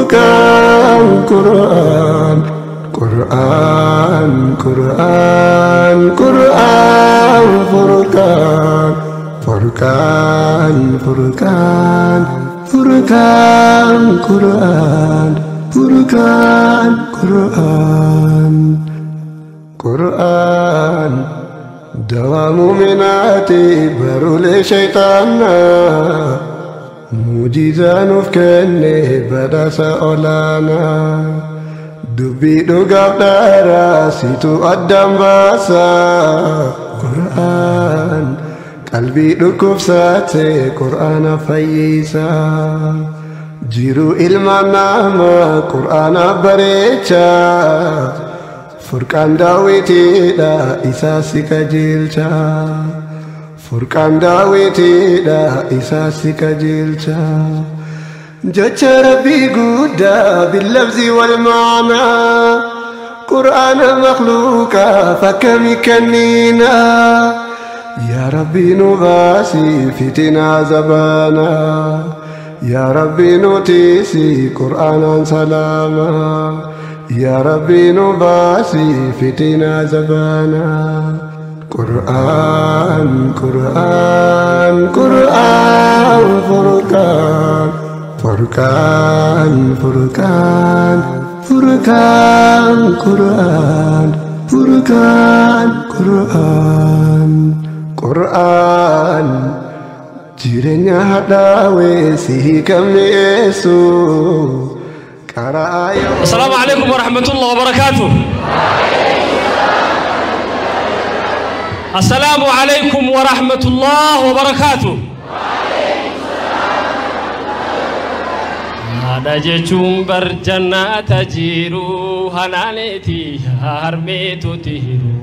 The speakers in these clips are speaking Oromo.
Quran, Quran, Quran, Quran, Furqan, Furqan, Furqan, Furqan, Quran, Furqan, Quran, Quran. Dawa mu'minaati barulee shaytaanaa mu'jizaa nuuf kenne badhaasa olaanaa dubbii dhugaaf dhaaraa situ addaan baasaa Qur'aan qalbii dhukkubsaate Qur'aana fayyisaa jiruu ilma namaa Qur'aana bareechaa Furqaan daawwitiidha isaa si qajeelcha Furqaan daawwitiidha isaa si qajeelcha Jecha Rabbii guddaa billabsi wal maanaa Qur'aana makhluuqaa fakkami kenniina Yaa Rabbi nu baasi fitinaa zabanaa Yaa Rabbi nu tiisi Qur'aanaan salaamaa يا ربي نباسي فتنا زبانا قرآن قرآن قرآن فرقان فرقان فرقان فرقان قرآن فرقان قرآن قرآن jireenya hadhaawee si hiikamneessu. السلام عليكم ورحمة الله وبركاته. السلام عليكم ورحمة الله وبركاته. هذا جيتشون برجنة تجيرو هنالتي هرميتو تهيرو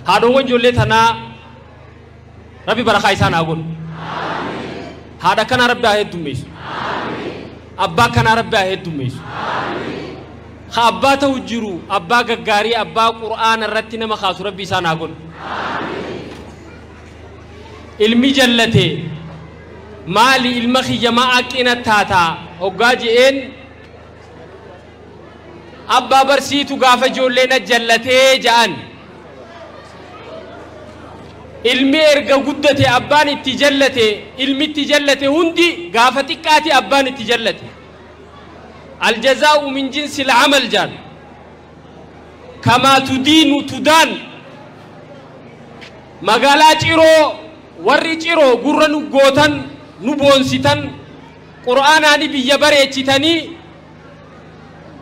هذا وجه تنا ربي بركة إنسان أقول هذا كان ربي هيدميس أبا كان ربي هيدميس abbaa ta'u jiru abbaa gaggaarii abbaa qur'aana irratti nama kaasu rabbi isaan haa godhu. Ilmi jallate maali ilma kiyya maa aqina taataa hoggaa je'een abbaa barsiitu gaafa ijoolleen jallatee ja'an. Ilmi erga guddate abbaan itti jallate ilmi itti jallate hundi gaafa xiqqaati abbaan itti jallate. الجزاء من جنس العمل جان كما تدين تدان مقالا چيرو وري چيرو قرن قوتن نبونستن قرآن آني بيبريچتني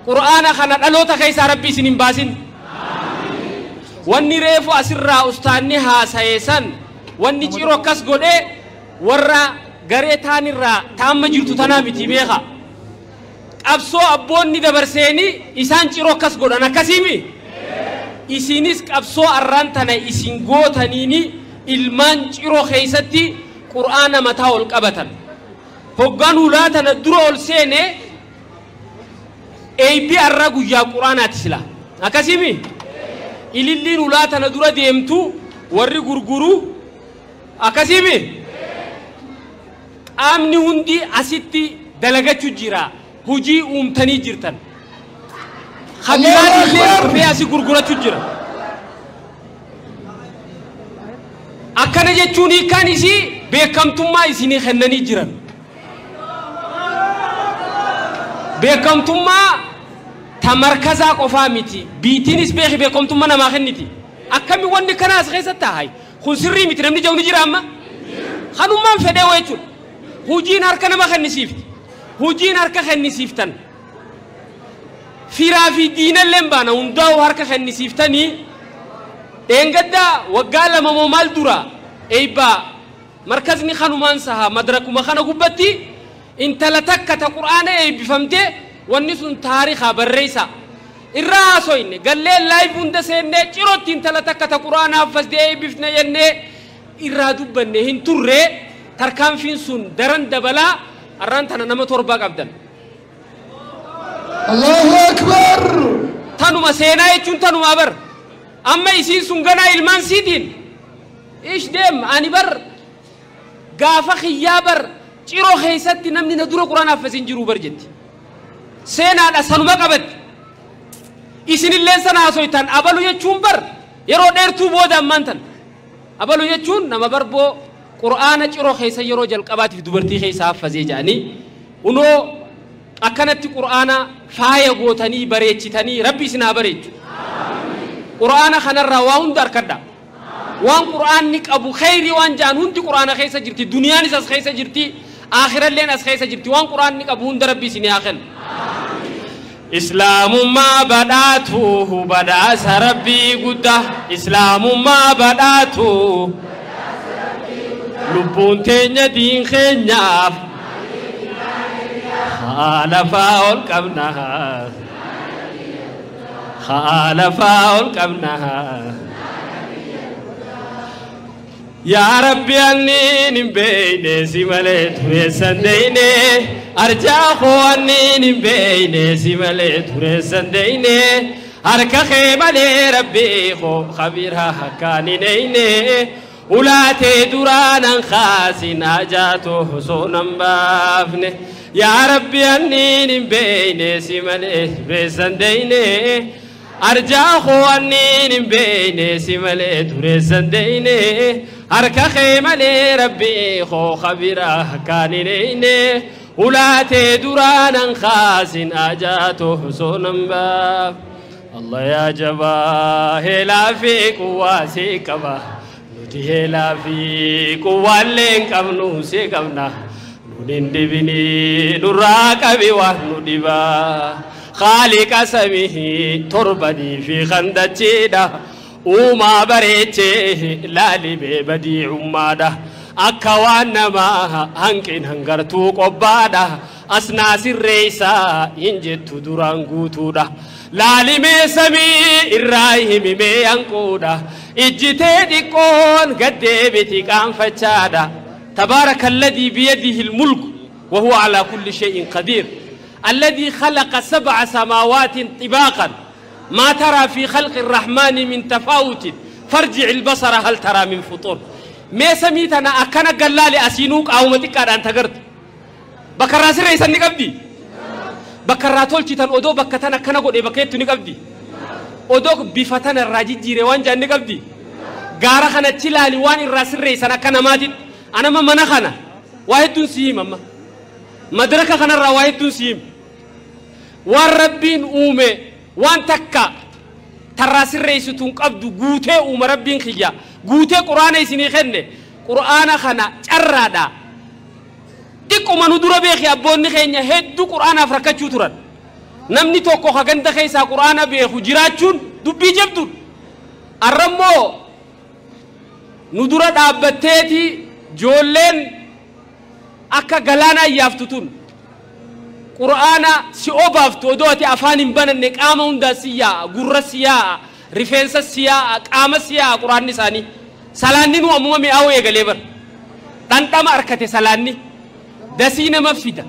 قرآن خانا دلوتا خيسا ربي سنين باسن واني ريفو أسرى أستاني هاسايسان واني چيرو كس قده ورى غريتاني را تام جرتو تنامي بيخا qabsoo abboonni dabarseeni isaan ciroo akkas godhan akkasiimi isinis qabsoo arraan tana isin gootaniini ilmaan ciroo keessatti qur'aana mataa ol qabatan hoggaan hulaa tana dura ol seene eebbi arra guyyaa qur'aanaati sila akkasiimi ililliin hulaa tana dura deemtu warri gurguru akkasiimi qaamni hundi asitti dalagachuu jira hujii uumtanii jirtan khabiraan illee dhufee asii gurgurachuu jira akkana jechuun hiikkaan isii beekamtummaa isinii kennanii jiran beekamtummaa ta markazaa qofaa miti biitiinis beeki beekamtummaa namaa kenniti akkami wanni kana as keessatti taa'ay kun sirrii miti namni jawni jira amma kanummaan fedhee waa jechuudha hujiin harka nama kennisiifti hujiin harka kennisiiftan firaa fi diinalleen baana hundaa'u harka kennisiiftanii dheengadda waggaa lama moo maal dura eebbaa markazni kanumaan saha madrakuma kana gubbatti intala takka ta qur'aana eebbifamte wanni sun taarikaa barreessa irraa haasoyne gallee laayif hunda seennee cirootti intala takka ta qur'aana haffasdee eebbifne jennee irraa dubbanne hin turre tarkaanfiin sun daran dabalaa arraan tana nama torba qabdan. Allahu Akbar! Tanuma seenaa jechuun tanuma bar. Amma isiin sun ganaa ilmaan siitiin. Ish deem ani bar gaafa xiyyaa bar ciroo keessatti namni na dura quraan haffas hin jiru bar jetti. Seenaadha sanuma qabatti. Isinilleen sana haasoytan abalu jechuun bar yeroo dheertuu booda ammaan tan. Abalu jechuun nama barboo qur'aana ciroo keessa yeroo jalqabaatiif dubartii keessa haffazee jedhanii unoo akkanatti qur'aana faaya gootanii bareechitanii rabbi isin haa bareechu. Qur'aana kanarraa waa hunda harkadha. Waan qur'aanni qabu kheyrii waan ja'an hundi qur'aana keessa jirti, duniyaanis as keessa jirti, aakhiralleen as keessa jirti. Waan qur'aanni qabu hunda rabbi isin haa kennu. Islaamummaa badhaatu badhaasa rabbii guddaa. Islaamummaa badhaatu lubbuun teenya diin keenyaaf haala faa ol qabna. Haala faa ol qabna. Yaa Rabbi anniin hin beeyne si malee tureessan deyne. Arjaa koo anniin hin beeyne si malee tureessan deyne. Harka kee malee Rabbii koo khabiira akkaan hin eyne. Ulaatee duraanan kaasin hajaatu osoo nan baafne. Yaa Rabbi anniin hin beeyne si malee tureessan deyne. Arjaa koo anniin hin beeyne si malee tureessan deyne. Harka kee malee Rabbii koo khabiira akkaan hin eyne. Ulaatee duraanan kaasin hajaatu osoo nan baafne. Allah yaa jabaa heelaa fi quwwaa si qaba. Nuti heelaa fi quwwaallee hin qabnu si qabna. Nun hin dhibini nurraa qabi waan nu dhibaa. Khaaliqa samii torbanii fi khandachiidha. Uumaa bareechee laalibee badii ummaadha. Akka waan namaa hanqin hangartuu qophaadha. Asnaa sirreessaa hin jettu duraan guutuudha. Laalimee samii irraa himimee hanquudha. Ijjitee xiqqoon gaddeebiti qaanfachaadha. Tabaaraka alladii biyadihi almulku wa huwa alaa kulli shay'in qadiir. الذي خلق 7 سماوات طباقا ما ترى في خلق الرحمن من تفاوت فارجع البصر هل ترى من فطور. ما سميتنا أكنا قلالي أسينوك أو متكاد أن تقرت بكراسي رئيسا نقبدي بكراتول تيتان أدو بكتنا كنا قد إبكيت نقبدي أدوك بفتنا الراجي جيروان جان نقبدي غارخنا تلالي وان الراسي رئيسا كنا ماجد أنا ما منخنا واحد تنسيم أما مدركة خنا الرواية تنسيم والربين أومي وان تكا تراسي الرئيس تنقبض قوتي أوم ربين خيا قوتي قرآن يسيني خنة قرآن خنا جرادا ديكو ما ندور بيخي أبوني خينيا هدو قرآن أفركا تشوتران نمني توكو خغنت خيسا قرآن بيخو جراتشون دبي جبدون الرمو ندور دابتتي جولين akka galaanaa yaaftu tun qur'aana si obaaftu odoo ati afaan hin bananne qaama hundaa si yaa'a, gurra si yaa'a, rifeensa si yaa'a, qaama si yaa'a qur'aanni isaanii. Salaanni nu ammuma mi'aawuu eegalee bar. Dhandhama harkate salaanni dasii nama fida.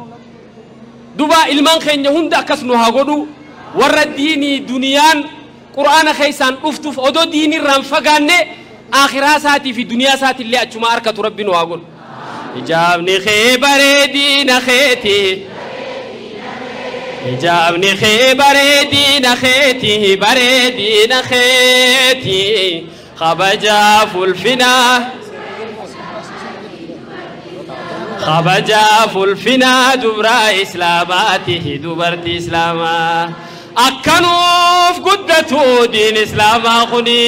Duba ilmaan keenya hunda akkas nu haa godhu warra diinii duniyaan qur'aana keessaan dhuftuuf odoo diinii irraan fagaanne akhiraa isaatii fi duniyaa isaatiillee achuma harkatu rabbi nu haa godhu. Ijaabni kee bareedina keeti. Ijaabni kee bareedina keeti bareedina keeti kabajaaf ulfinaa kabajaaf ulfinaa dubraa islaamaati dubartii islaamaa akkanuuf guddatu diin islaamaa kuni.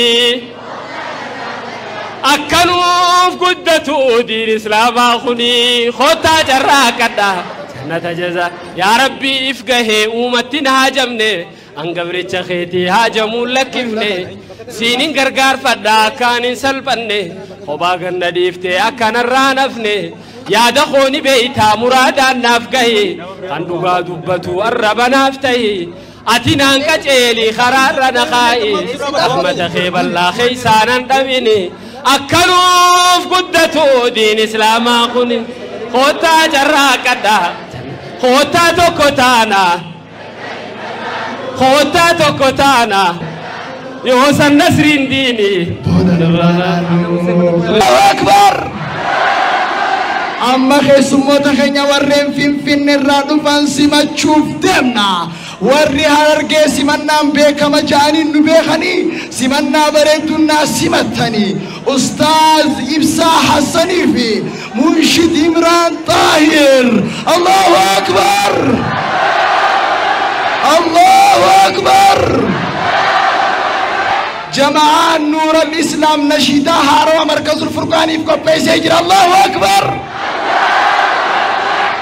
Akkanuuf guddatu diin islaamaa kuni kottaa carraa qadha jannata jaza. Yaa Rabbi if gahee uumatti na haajamne hangabricha keetii haajamuun lakkifne siinin gargaarfadha akkaan hin salphanne kophaa ganna dhiiftee akkanarraa nafne yaada kooni beeytaa muraadaan naaf gahe kan dhugaa dubbatu arraba naaf tahe ati naan qaceeli karaarra na kaa'i rahmata kee bal'aa keeysaanan dhabine akkanuuf guddatu diin islaamaa kuni kottaa carraa qadha kottaa tokko taana kottaa tokko taana yoo san nasriin diini. Allahu akbar. Amma keessummoota keenya warreen Finfinnee irraa dhufan simachuuf deemna. Warri Harargee simannaan beekama ja'anii nu beekanii simannaa bareedduun naa simattanii. Ustaaz Ibsaa Hassanii fi Munshid Imraan Xaahir. Allahu Akbar! Allahu Akbar! Jama'aan Nuur al-Islaam nashiidaa haarawaa Markazul Furqaaniif qopheessee jira. Allahu Akbar!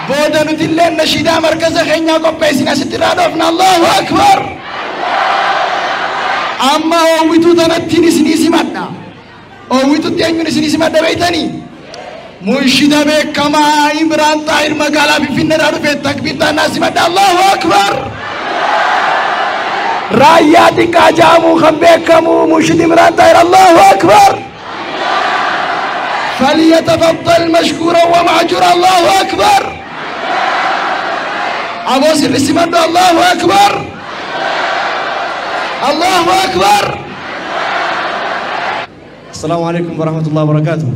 Booda nuti illee nashiidaa markaza keenyaa qopheessine asitti irraa dhoofna. Allahu Akbar! Amma oowwituu tanattiin isinii simadha. Oowwitutti eenyuun isinii simadha beeytanii? Munshida beekamaa Imraan Xaahir magaalaa Finfinnee irraa dhufe takbiirtaan naa simadha. Allahu Akbar! Raayyaa xiqqaa jedhamu kan beekamu Munshid Imraan Xaahir. Allahu Akbar! فليتفضل مشكورا ومعجورا. الله أكبر! أبو سر سمد. الله أكبر! الله أكبر! السلام عليكم ورحمة الله وبركاته.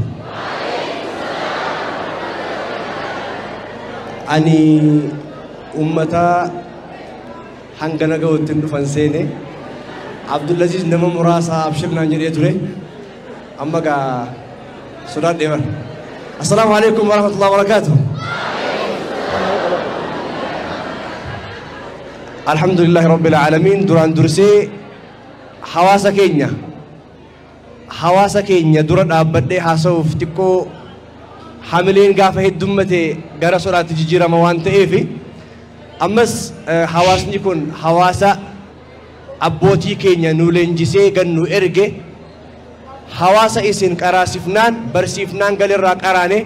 أني أمتا hangana ga'utti dhufan seene Abdulaziz nama muraasa abshirnaan jedhee ture amma gaa sodaadhee bara. Assalaamu alaikum warahmatullahi wabarakatuh. Alhamdulillahi rabbil aalamiin. Duraan dursee hawaasa keenya dura dhaabbadhee haasa'uuf xiqqoo hamileen gaafa heddummate gara sodaatti jijjiirama waan ta'eef ammas hawaasni kun hawaasa abbootii keenya nu leenjisee gannu erge hawaasa isin qaraasifnaan barsiifnaan galirraa qaraane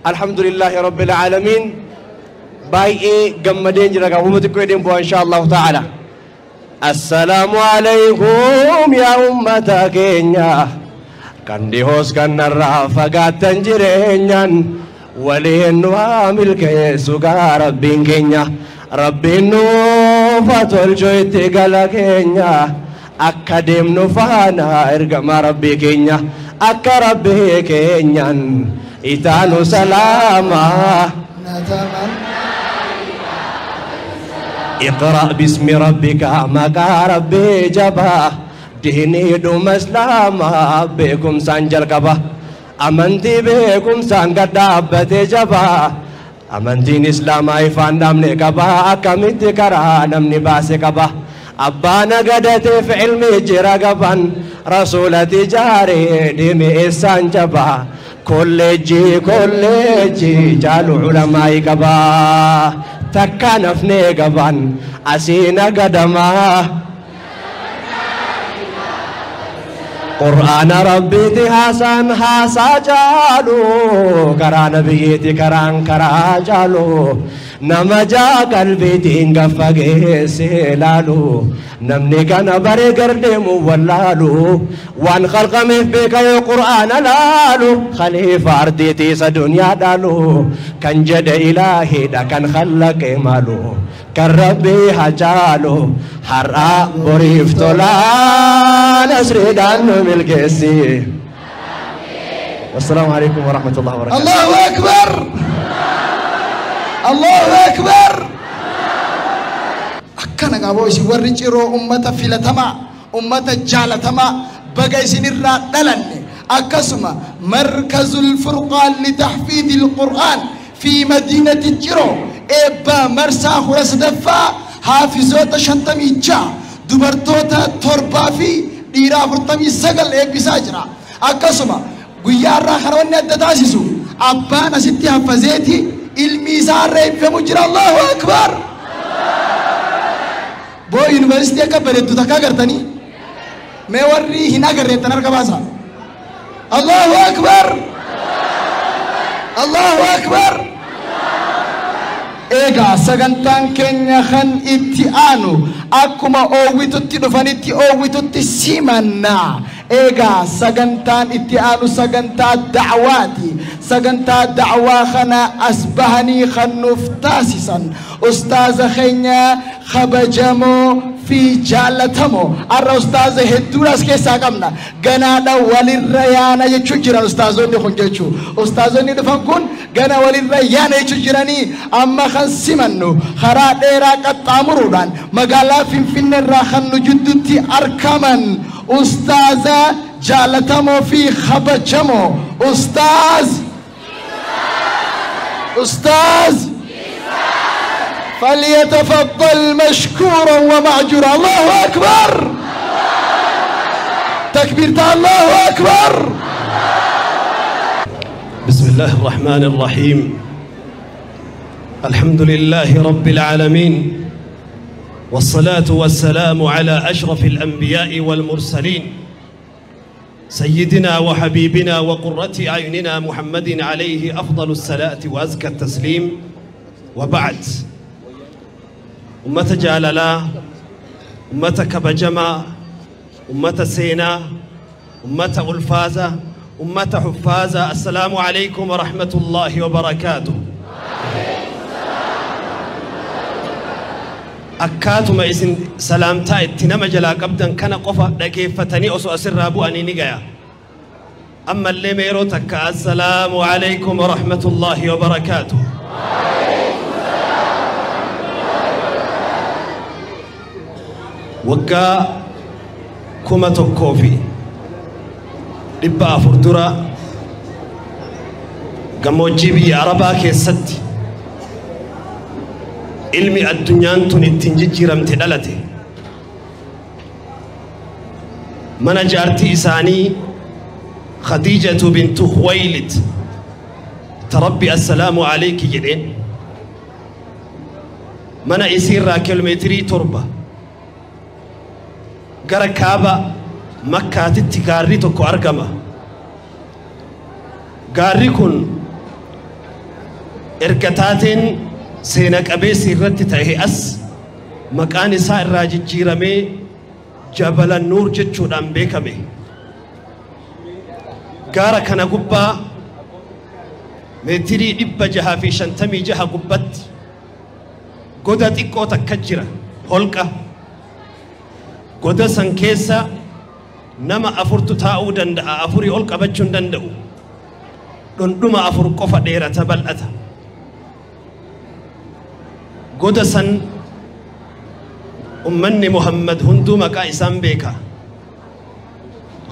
alhamdulillahi rabbil aalamiin. Baay'ee gammadeen jira gaafuma xiqqoo edeen bu'aa insha allahu ta'ala. Assalaamu alaykum yaa ummata keenya kan dhihoos kan narraa fagaattan jireenyaan waliin nu haa milkeessu gaa rabbiin keenya. Rabbiin nuuf haa tolchu itti gala keenya akka deemnu faana ergama rabbii keenya akka rabbii keenyaan itaanu salaama. اقرأ باسم ربك مقا ربي جبا ديني دوم اسلاما بكم سانجل قبا أمنتي بكم سانقد دابتي جبا amantiin islaamaa ifaan dhaabne qaba akkamitti karaa namni baase qaba abbaan gadateef ilmi jira gaban rasuulati jaaree deeme eessaan jaba kolleejjii kolleejjii jaalu ulamaa'i qaba takka nafnee gaban asiina gadamaa قرآن ربي حسن حسا جالو كرا نبيتي كران كرا جالو نمجا قلبي تنقفقه سلالو نمني كان بري قردم ولالو وان خلق بك القرآن لالو خليفة أرضي تيسا دنيا دالو كان جد إلهي دا كان خلق مالو كربي هجالو حرا بريف تولا نسر دان ملكسي. والسلام عليكم ورحمة الله وبركاته. الله أكبر! الله أكبر! Akkana qaboo isin warri Ciroo ummata filatamaa ummata jaalatamaa baga isinirraa dhalanne. Akkasuma Markazul Furqaan litahfiidil Qur'aan fi madiinati Ciroo eebba marsaa 13ffaa haafizoota 56 dubartoota 7 fi dhiira 49 eebbisaa jira. Akkasuma guyyaa irraa kana wanni adda taasisu abbaan asitti haffazeeti ilmi isaa irra eebbifamu jira. Allahu Akbar! Boo yuunivarsiitii akka bareeddu takka agartanii mee warri hin agarreettan harka baasa. Allahu Akbar! Allahu Akbar! Egaa sagantaan keenya kan itti aanu akkuma oowwitutti dhufanitti oowwitutti simanna. Egaa sagantaan itti aanu sagantaa da'waati. Sagantaa da'waa kana as bahanii kannuuf taasisan ustaaza keenya kabajamoo fi jaalatamoo arra ustaaza hedduudhaas keessaa qabna ganaadha walirra yaana jechuun jiran ustaazonni kun jechuu ustaazonni dhufan kun gana walirra yaana jechuun jiranii amma kan simannu karaa dheeraa qaxxaamuruudhaan magaalaa Finfinneerraa kan nu jidduutti argaman ustaaza jaalatamoo fi kabajamoo ustaaz أستاذ فليتفضل مشكورا ومأجورا. الله أكبر، تكبير الله أكبر. بسم الله الرحمن الرحيم. الحمد لله رب العالمين، والصلاة والسلام على أشرف الأنبياء والمرسلين، سيدنا وحبيبنا وقرة أعيننا محمد عليه أفضل الصلاة وأزكى التسليم. وبعد، أمة جاللا، أمة كبجما، أمة سينا، أمة ألفازة، أمة حفازة، السلام عليكم ورحمة الله وبركاته. Akkaatuma isin salaamtaa itti nama jalaa qabdan kana qofa dhageeffatanii osoo asirraa bu'anii ni gaya. Ammallee meeroo takka assalaamu alaykum wa rahmatullaahi wa barakaatu. Waggaa 1400 dura gammoojjii biyya Arabaa keessatti ilmi addunyaan tun ittiin jijjiiramte dhalate. Mana jaartii isaanii Khadiijatu bintu Khuwaylid ta Rabbi assalaamu alayki jedheen mana isiirraa kiiloomeetirii 7 gara kaaba Makkaatitti gaarri tokko argama. Gaarri kun erga taateen seena qabeessi irratti ta'e as maqaan isaa irraa jijjiiramee Jabala Nuur jechuudhaan beekame. Gaara kana gubbaa meetirii 656 gubbatti goda xiqqoo takka jira, holqa. Goda san keessa nama 4tu taa'uu danda'a, 4 ol qabachuu hin danda'u. Dhundhuma 4 qofa dheerata bal'ata. Goda san ummanni Muhammad hunduu maqaa isaan beeka.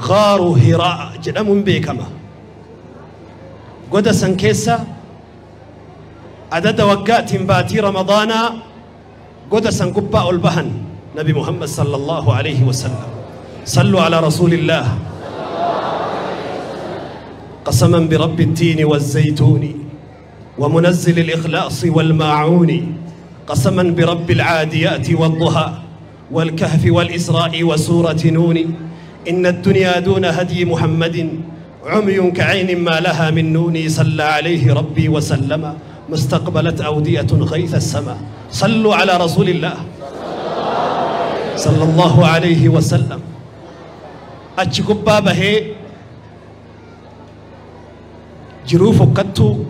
Gaaru Hiraa jedhamuun beekama. Goda san keessa adada waggaatiin baatii Ramadaanaa goda san gubbaa ol bahan Nabi Muhammad sallallahu alayhi wasallam. Sallu ala rasuulillah. قسما برب التين والزيتون ومنزل الإخلاص والماعون، قسما برب العاديات والضحى والكهف والإسراء وسورة نون، إن الدنيا دون هدي محمد عمي كعين ما لها من نون. صلى عليه ربي وسلم ما استقبلت أودية غيث السماء. صلوا على رسول الله صلى الله عليه وسلم. أتشكبا به jiruu fokkattuu,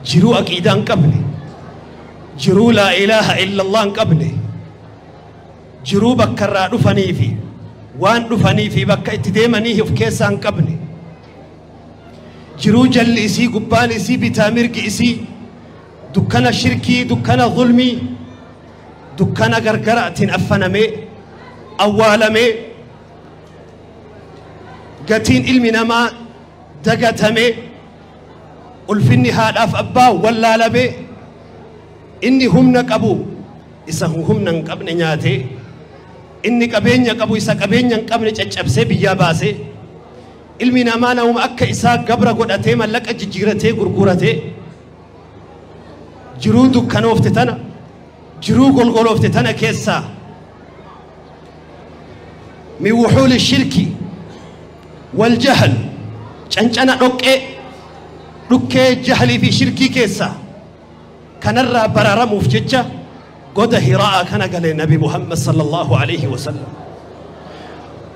jiruu aqiidaa hin qabne, jiruu laa ilaaha illallah hin qabne, jiruu bakka irraa dhufanii fi waan dhufanii fi bakka itti deemanii of keessaa hin qabne, jiruu jalli isii gubbaan isii bitaa mirgi isii dukkana shirkii, dukkana zulmii, dukkana gargaraatiin affanamee awwaalamee gatiin ilmi namaa dagatamee ulfinni haadhaaf abbaa wallaalamee inni humna qabu isa humna hin qabne nyaatee inni qabeenya qabu isa qabeenya hin qabne caccabsee biyyaa baasee ilmi namaa namuma akka isaa gabra godhatee mallaqa jijjiiratee gurguratee jiruu dukkanoofte tana jiruu golgoloofte tana keessaa min wuxuuli shirki waljahl cancana dhoqqee dhukkee jahlii fi shirkii keessaa kanarraa baraaramuuf jecha goda Hiraa'a kana galee Nabi Muhammad sallallahu alayhi wasallam.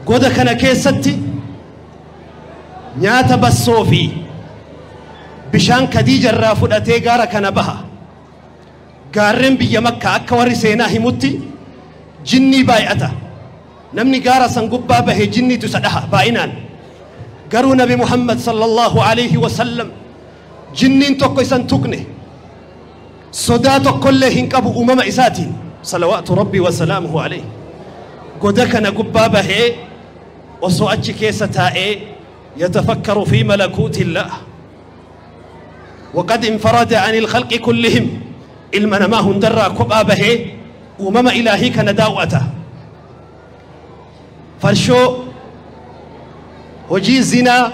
Goda kana keessatti nyaata bassoo fi Bishaan Khadiija irraa fudhatee gaara kana baha. Gaarreen biyya Makkaa akka warri seenaa himutti jinnii baay'ata. Namni gaara san gubbaa bahee jinniitu isa dhaha baay'inaan. Garuu Nabi Muhammad sallallahu alayhi wa sallam jinniin tokko isan tuqne, sodaa tokkollee hin qabu uumama isaatiin, salawaatu rabbii wa salaamuhu alayhi. Goda kana gubbaa bahee osoo achi keessa taa'ee yatafakkaru fi malakuutillaah وقد انفرد عن الخلق كلهم ilma namaa hundarraa kophaa bahee uumama ilaahii kana daawwata. Farshoo, hojii zinaa,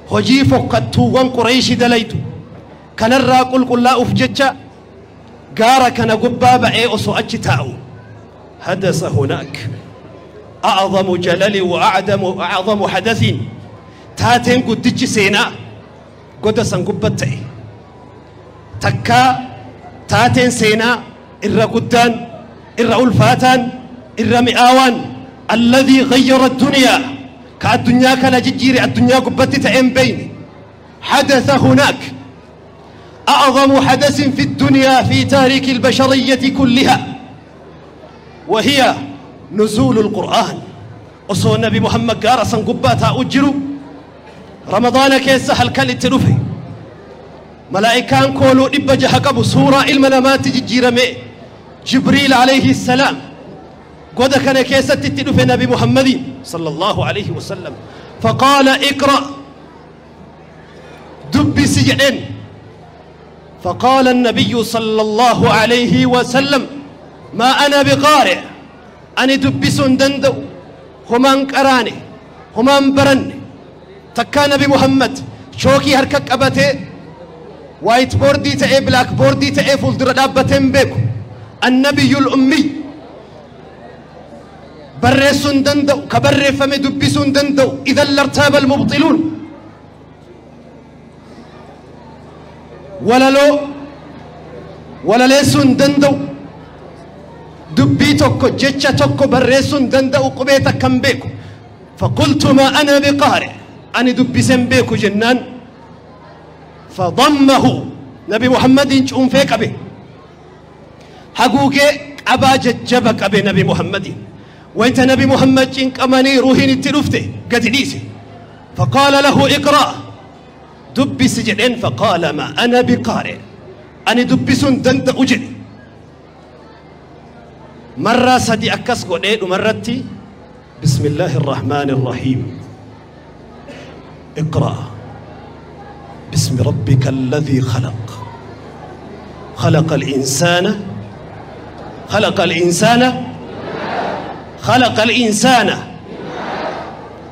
hojii fokkattuuwwan Qureeshi dalaytu kanarraa qulqullaa'uuf jecha gaara kana gubbaa ba'ee osoo achi taa'u حدث هناك أعظم جلل وأعظم أعظم حدث. Taateen guddichi seenaa goda san gubbat ta'e takkaa, taateen seenaa irra guddaan, irra ulfaataan, irra mi'aawaan, الذي غير الدنيا, ka addunyaa kana jijjiire addunyaa gubbatti ta'een beyne. حدث هناك أعظم حدث في الدنيا في تاريخ البشرية كلها، وهي نزول القرآن. Osoo Nabi Muhammad gaara san gubbaa taa'u jiru, Ramadaana keessa halkan itti dhufe malaa'ikaan kooluu 600 qabu, suuraa ilma namaatti jijjiirame, Jibriil alayhi salaam, goda kana keessatti itti dhufe Nabi Muhammadiin sallallahu alayhi wasallam. فقال اقرأ, dubbisi jedheen. فقال النبي صلى الله عليه وسلم ما أنا بقارئ, ani dubbisuu hin danda'u, homaan qaraane, homaan baranne. Takkaa Nabi Muhammad chookii harka qabatee, white boardii ta'ee black boardii ta'ee fuuldura dhaabbatee hin beeku. النبي الأمي, barreessuu hin danda'u, ka barreeffame dubbisuu hin danda'u. إذا لارتاب المبطلون. Walaloo walaleessuu hin danda'u, dubbii tokko, jecha tokko barreessuu hin danda'u, qubee takka hin beeku. فقلت ما أنا بقارئ, ani dubbiseen beeku jennaan, فضمه, Nabi Muhammadiin cuunfee qabe, haguugee qabaa jajjaba qabe Nabi Muhammadiin. Wayta Nabi Muhammad cinqamanii ruuhiin itti dhufte gadi dhiise. فقال له اقرأ, dubbisi jedheen. فقال ما أنا بقارئ, ani dubbisuu hin danda'u jedhe. Marraa sadi akkas godhee dhumarratti بسم الله الرحمن الرحيم اقرأ باسم ربك الذي خلق، خلق الإنسان، خلق الإنسان، خلق الإنسان،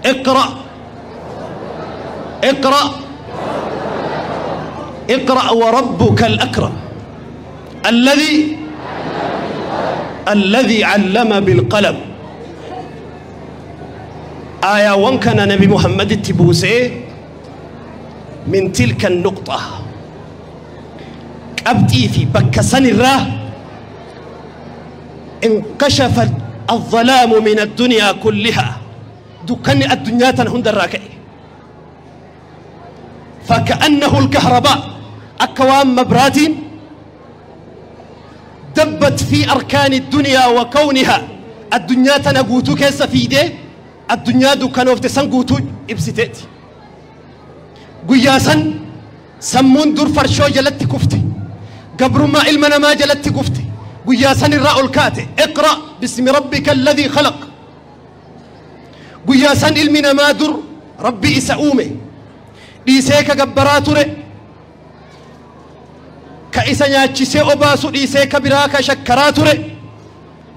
اقرأ اقرأ اقرأ وربك الأكرم الذي علم بالقلم. آية وان نبي محمد التبوسي. من تلك النقطة, qabxii fi bakka sanirraa, انكشف الظلام من الدنيا كلها, dukkanni addunyaa tan hundarraa ka'e. فكأنه الكهرباء, akka waan mabraatiin دبت في أركان الدنيا وكونها, addunyaa tana guutuu keessa fiidee addunyaa dukkanoofte san guutuu ibsiteeti. Guyyaa san sammuun dur farshoo jalatti kufte, gabrummaa ilma namaa jalatti kufte, guyyaa san irraa ol kaate. اقرأ باسم ربك الذي خلق. Guyyaa san ilmi namaa dur rabbi isa uume dhiisee ka gabbaraa ture, ka isa nyaachisee obaasu dhiisee ka biraa ka shakkaraa ture,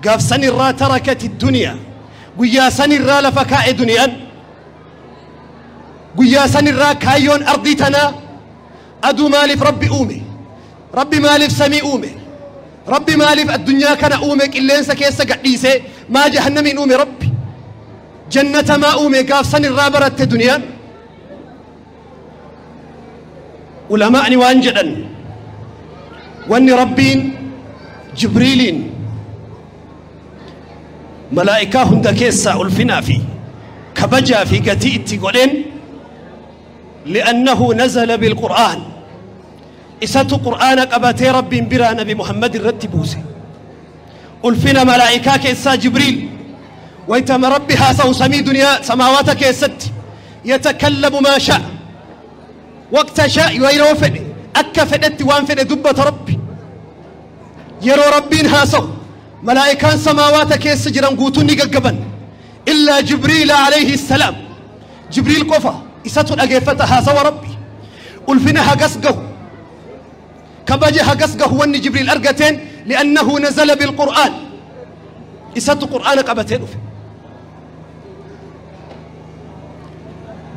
gaaf san irraa تركت الدنيا. Guyyaa san irraa lafa kaa'e duniyaan. Guyyaa san irraa kaayyoon ardii tanaa, aduu maaliif rabbi uume, rabbi maaliif samii uume, rabbi maaliif addunyaa kana uume, qilleensa keessa gadhiisee maa jahannamiin uume, rabbi jannata maa uume, gaaf san irraa baratte duniyaan. Ulamaa'ni waan jedhan, wanni rabbiin Jibriiliin malaa'ikaa hunda keessaa ulfinaa fi kabajaa fi gatii itti godheen لأنه نزل بالقرآن. إسات قرآن قبتي رب برا نبي محمد الرتبوسي. ألفنا ملائكة كيسا جبريل ويتم ربها سوسمي دنيا سماوات كيست يتكلم ما شاء وقت شاء ويرو فدي أكا فدت وان فدي دبة ربي يرو ربين هاسو ملائكان سماوات كيس جران قوتوني قبن إلا جبريل عليه السلام. جبريل قفا إساتو أجيفتها هاسو ربي ألفنا هقسقه كباجي هقسقه وني جبريل أرقتين لأنه نزل بالقرآن. إساتو قرآن قبتين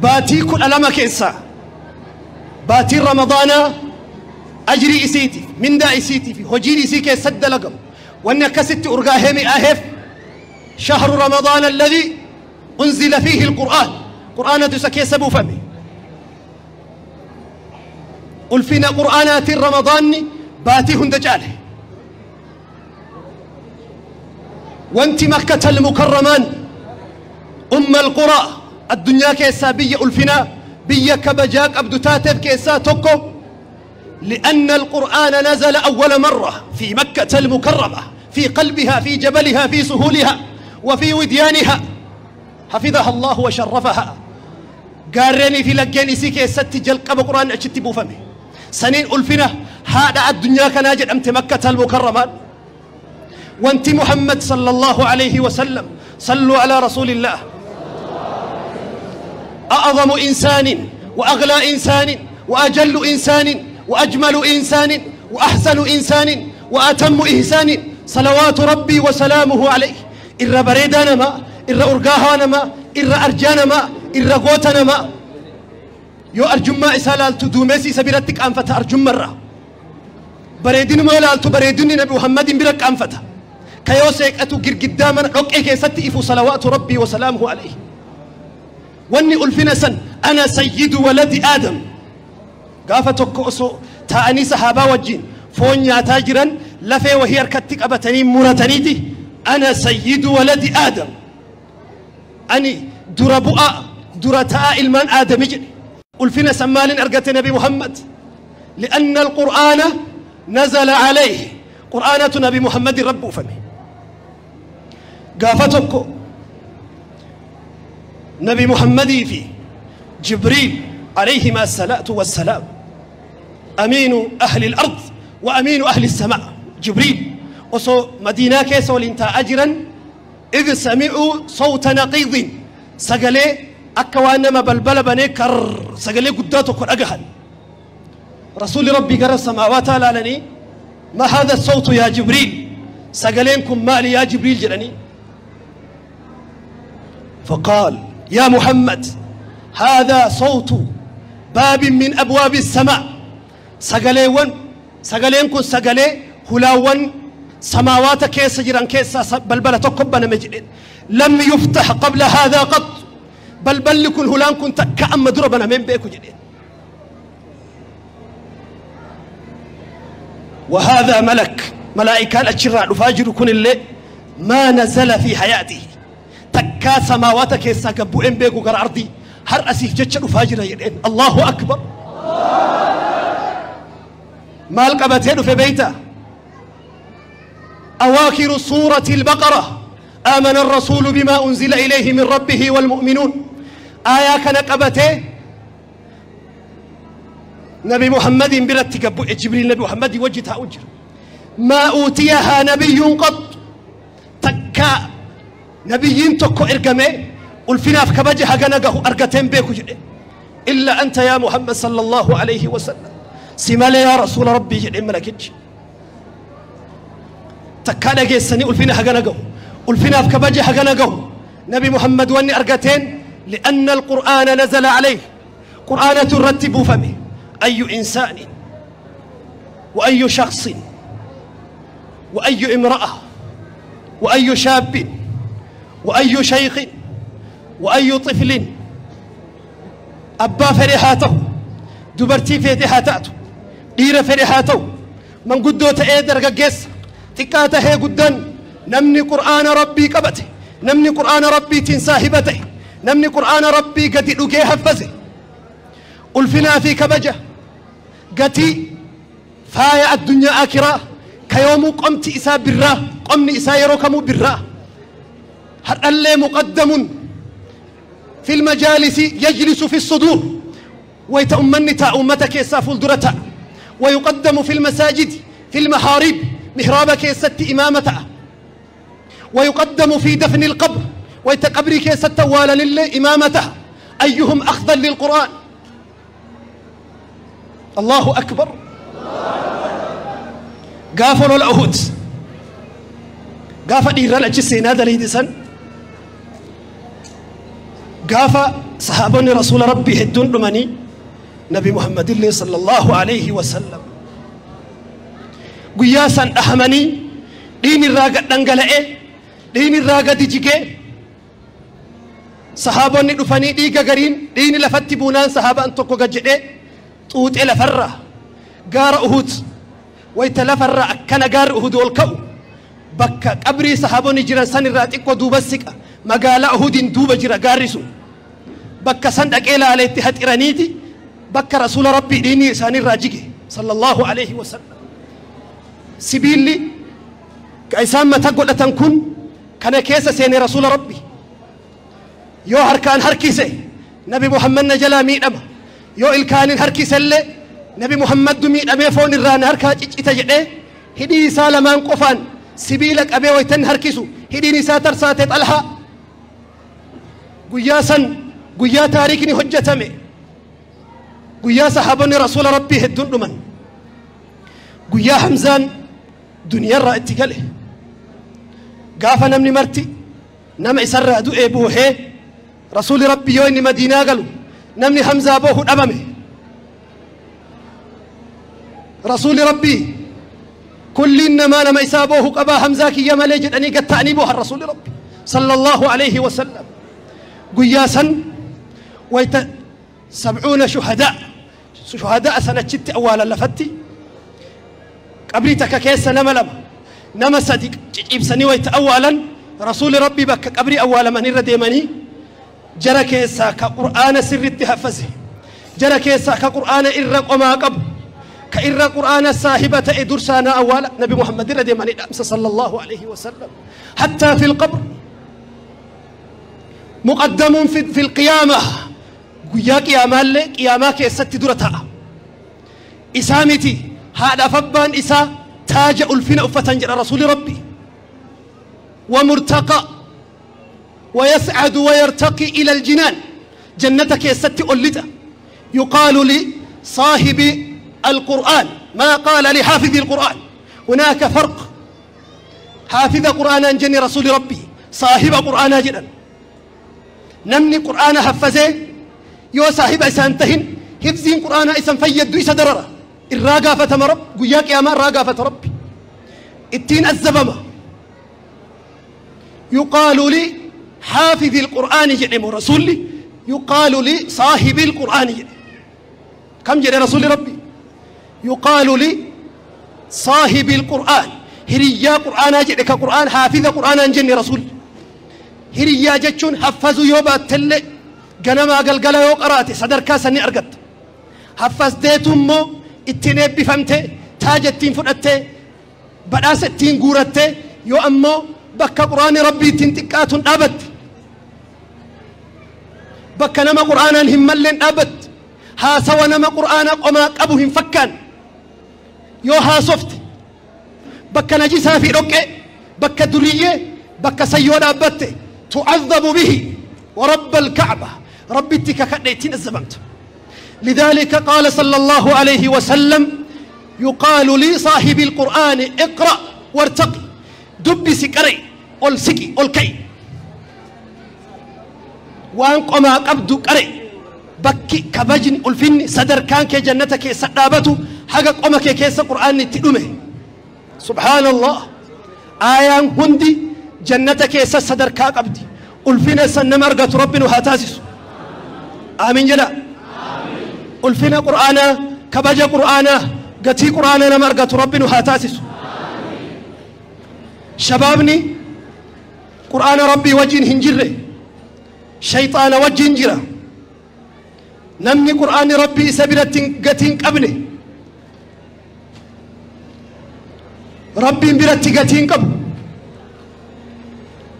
باتي كل ألم كيسا باتي رمضان أجري إسيتي من دا إسيتي في هجيري إسيكي سد لقم وأن كست أرقاهمي أهف. شهر رمضان الذي أنزل فيه القرآن قرآن تسكي سبو فمي ألفنا قرآنات رمضان باتي هندجاله. وانت مكة المكرمان أم القرى الدنيا كيسا بي ألفنا بي كبجاك أبدو تاتب كيسا توكو لأن القرآن نزل أول مرة في مكة المكرمة في قلبها في جبلها في سهولها وفي وديانها حفظها الله وشرفها. قارني في لقيني سيكي ست جلقب قرآن أشتي بوفمي سنين ألفنا هذا الدنيا كناجد أمت مكة المكرمة. وانت محمد صلى الله عليه وسلم صلوا على رسول الله أعظم إنسان وأغلى إنسان وأجل إنسان وأجمل إنسان وأحسن إنسان وأتم إحسان صلوات ربي وسلامه عليه. إر بريدانا ما إر أرقاهانا ما إر أرجانا ما إر قوتنا ما يو أرجما إسالالتو دوميسي سبيرتك أنفتا أرجم مرة بريدين ما لالتو بريدين نبي محمد برك أنفتا كيوسيك أتو قداما رقعك ستئف صلوات ربي وسلامه عليه. واني ألفنا سن أنا سيد ولد آدم قافتك أسو تاني صحابة وجين فون يا تاجرا لفي وهي ركتك أبتني مرتنيتي أنا سيد ولد آدم أني دربؤ درتاء المان آدم ألفنا سمال أرقت نبي محمد لأن القرآن نزل عليه قرآنة نبي محمد رب فمي قافتك نبي محمد في جبريل عليهما الصلاة والسلام أمين أهل الأرض وأمين أهل السماء جبريل وصو مدينة كيسو لنتا أجرا إذ سمعوا صوت نقيض سقلي أكوانما بلبل بني كر سقلي قداتو كر أجهل رسول ربي قرى السماوات لالني ما هذا الصوت يا جبريل سقلينكم مالي يا جبريل جلني فقال يا محمد هذا صوت باب من أبواب السماء سقليون سقلينكم سقلي هلاون سماوات كيس جيران كيس بلبلة تقبنا مجدين لم يفتح قبل هذا قط بل بل كن هلان كنت كأم دربنا من بيكو جدين. وهذا ملك ملائكة الأشراء الفاجر كن اللي ما نزل في حياته تكا سماوات كيس قبو إن بيكو قر أرضي هر أسيف جتش الفاجر يدين. الله أكبر. مال قبتين في بيته أواخر سورة البقرة آمن الرسول بما أنزل إليه من ربه والمؤمنون آية كان قبته نبي محمد برتك جبريل نبي محمد وجهتها أجر ما أوتيها نبي قط تكا نبيين تكو إرقمي والفنا في كبجها قنقه أرقتين بيكو إلا أنت يا محمد صلى الله عليه وسلم سمالي يا رسول ربي جدين ملكتش تكا لقيسني والفنا حقنقه والفنا في كبجها حقنقه نبي محمد واني أرقتين لأن القرآن نزل عليه قرآن ترتب فمه أي إنسان وأي شخص وأي امرأة وأي شاب وأي شيخ وأي طفل أبا فرحاته دبرتي فرحاته دير فرحاته من قدو تأيدر قس تكاته قدن نمني قرآن ربي قبته نمني قرآن ربي تنساهبته نمني قرآن ربي قد لقي حفزه Ulfinaa fi kabaja gatii faaya addunyaa akiraa kayoomuu qomti isaa birraa qomni isaa yeroo kamuu birraa har'allee muqaddamun في المجالس يجلس في الصدور ويتأمن تاء أمتك كيسا فولدرتا ويقدم في المساجد في المحاريب محراب كيست إمامتا ويقدم في دفن القبر ويتقبري كيست والا لله إمامته أيهم أخذا للقرآن. الله أكبر. قافلوا الأهود قافل إيران أجسين هذا ليدسن قافا صحابني رسول ربي هدون لمني نبي محمد الله صلى الله عليه وسلم قياسا أحمني دين الراقة دنقلئ دين الراقة ديجيكي صحابني دفني ديقا قرين دين لفتي بونان صحابة أنتوكو قجئ طوت إلى فرة قار أهود ويتلفر أكنا قار أهود والكو بكا قبري صحابني جيران سن الراتق ودوبسك مقالة أهود دوب جرا قارسو بكا صندق إلى على اتحاد إيرانيتي بكا رسول ربي ديني سان الراجيكي صلى الله عليه وسلم سبيلي كأيسان ما تقول أتنكون كان كيسة سيني رسول ربي يو هركان هركيسي نبي محمد نجلا مين أما يو إلكان هركيسي اللي نبي محمد مين أما فون الران هركا إتجئ هدي سالمان قفان سبيلك أبي ويتن هركيسو هدي نساتر ساتت ألها قياسا قيا تاريخني حجتمي قيا صحابني رسول ربي هدون من قيا حمزان دنيا رأيت قاله قافا نمني مرتي نم إسر دو إبوه رسول ربي يوين مدينة قالوا نمني حمزة أبوه أمامي رسول ربي كل إنما نم إسابوه قبا حمزة كي يملي أني قد تأنيبوها الرسول ربي صلى الله عليه وسلم قياسا ويت 70 شهداء شهداء سنة شت أولا لفتي قبريتك كيس نما لما نما صديق إبسني ويت أولا رسول ربي بك قبري أولا من الرديمني جرى كيسا كقرآن سر التحفزه جرى كيسا كقرآن إرق وما قبل كإر قرآن صاحبة إدرسانا أولا نبي محمد الرديمني أمس صلى الله عليه وسلم حتى في القبر مقدم في القيامة قيا قيامة اللي قيامة كيست درتها إسامتي هذا فبان إسا تاج ألفين أفتنجر رسول ربي ومرتقى ويسعد ويرتقي إلى الجنان جنتك يست ألتا يقال لصاحب القرآن ما قال لحافظ القرآن. هناك فرق، حافظ قرآن جن رسول ربي صاحب قرآن جدا نمني قرآن حفظه يو صاحب إسان تهن حفظين قرآن إسان فيد إسا دررة الراقة فتمرب قياك يا ما الراقة فتربي التين الزبمة. يقال لي حافظ القرآن جنم رسولي يقال لي صاحب القرآن جنم كم جري رسول ربي يقال لي صاحب القرآن هريا قرآن جنك قرآن حافظ قرآن جن رسول هريا جتشون حفظوا يوبا تل جنما قلقلا يو قراتي صدر كاسني أرقد حفظ ديتم اتنب بفهمته تاج التين فرقته بداس التين قورته يو أمو بك قرآن ربي تنتكات أبد بك نما قرآن هملن أبد ها سوى نما قرآن وما أبوهم فكان يو ها صفت بك نجسها في ركع بك درية بك سيون أبت تعذب به ورب الكعبة ربي تككنيتين الزبنت. لذلك قال صلى الله عليه وسلم يقال لي صاحب القرآن اقرأ وارتقي دبي سكري قل سكي قل كي وان قما قبدو قري بكي كبجن الفن صدر كان كي جنتك سدابته حق قمك كيس قرآن تدمه. سبحان الله آيان هندي جنتك صدر كا قبدي الفن سنمرغت ربنا هاتاسس آمين جلا الفن قرآن كبج قرآن قتي قرآن نمرغت ربنا هاتاسس. شبابني قرآن ربي وجه هنجره شيطان وجه هنجره Namni Qur'aanni Rabbii isa biratti gatii hin qabne Rabbiin biratti gatii hin qabu.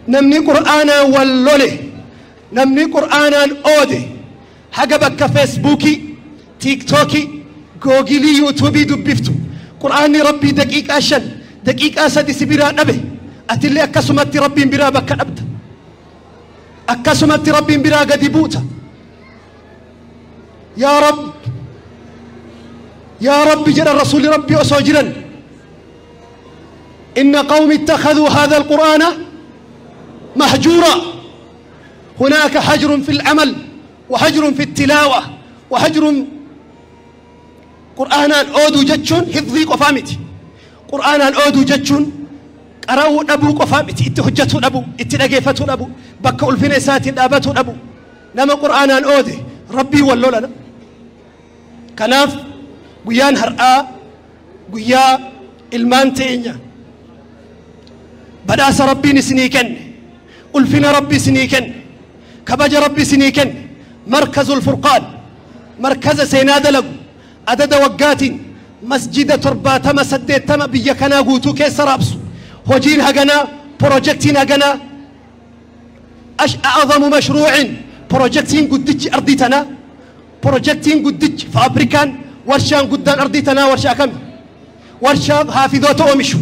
Namni Qur'aanaan wal lole, namni Qur'aanaan oode, haga bakka Feesbuukii, Tiiktookii, Googilii, Yuutuubii dubbiftu Qur'aanni Rabbii daqiiqaa 5 daqiiqaa 3 si biraa dhabe, atillee akkasumatti Rabbiin biraa bakka dhabda, akkasumatti Rabbiin biraa gadi buuta. Yaa Rabb, yaa Rabbi jedha Rasuulli Rabbii osoo jiran, inna qawmi ittakhadhuu haadha alqur'aana mahjuura. Hunaaka hajrun fi al'amal wa hajrun fi attilaawa wa hajrun. Qur'aanaan ooduu jechuun hifdii qofaa miti. Qur'aanaan ooduu jechuun qara'uu dhabuu qofaa miti, itti hojjetuu dhabuu, itti dhageeffatuu dhabuu, bakka ulfina isaatiin dhaabatuu dhabuu. Nama Qur'aanaan oode Rabbii wal lolana. Kanaaf guyyaan har'aa guyyaa ilmaan teenya badhaasa Rabbiin isinii kenne, ulfina Rabbi isinii kenne, kabaja Rabbi isinii kenne, Markazul Furqaan markaza seenaa dalagu adada waggaatiin masjida 70 80 biyya kanaa guutuu keessa raabsu, hojiin haganaa, pirojektiin haganaa, a'azamu mashruucin, pirojektiin guddichi ardii tanaa, pirojektiin guddichi faabrikaan warshaan guddaan ardii tanaa warshaa kami? Warshaa haafizoota oomishu.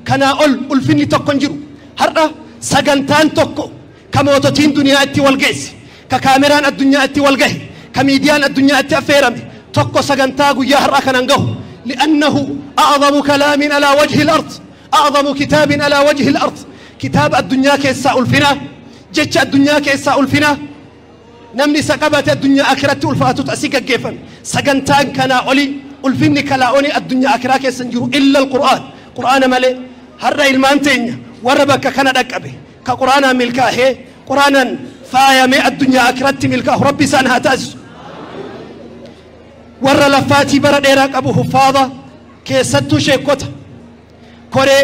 Kanaa ol ulfinni tokko hin jiru. Har'a sagantaan tokko ka moototiin duniyaa itti wal geesse, ka kaameraan addunyaa itti wal gahe, ka miidiyaan addunyaa itti affeerame tokko sagantaa guyyaa har'aa kanan gahu. Li'annahu a'zamu kalaamin alaa wajhi al-ard, a'zamu kitaabin alaa wajhi al-ard. Kitaaba addunyaa keessaa ulfinaa, jecha addunyaa keessaa ulfinaa, namni isa qabate addunyaa akiratti ulfaatutu asii gaggeeffame. Sagantaan kanaa olii, ulfinni kanaa olii addunyaa akiraa keessa hin jiru illa al-Qur'aan, Qur'aana malee. Har'a ilmaan teenya warra bakka kana dhaqqabe ka Qur'aanaan milkaa'ee Qur'aanaan faayamee addunyaa akiratti milkaa'u Rabbi isaan haa taasisu. Warra laffaatii bara dheeraa qabu huffaada, keessattuu sheekota koree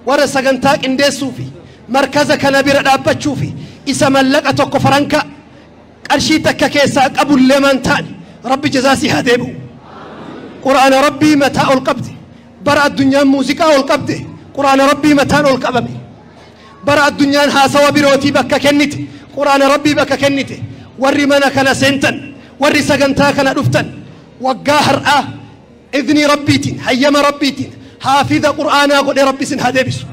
warra sagantaa qindeessuu fi markaza kana bira dhaabbachuu fi isa mallaqa tokko faranka qarshii takka keessaa qabullee man taane Rabbi jazaasii haa deebi'u. Qur'aana Rabbii mataa ol qabde, bara addunyaan muuziqaa ol qabde Qur'aana Rabbii mataan ol qabame, bara addunyaan haasawa birootii bakka kennite Qur'aana Rabbii bakka kennite. Warri mana kana seentan, warri sagantaa kana dhuftan, waggaa har'aa idnii Rabbiitiin, hayyama Rabbiitiin haafiza Qur'aanaa godhe Rabbi isin haa deebisu.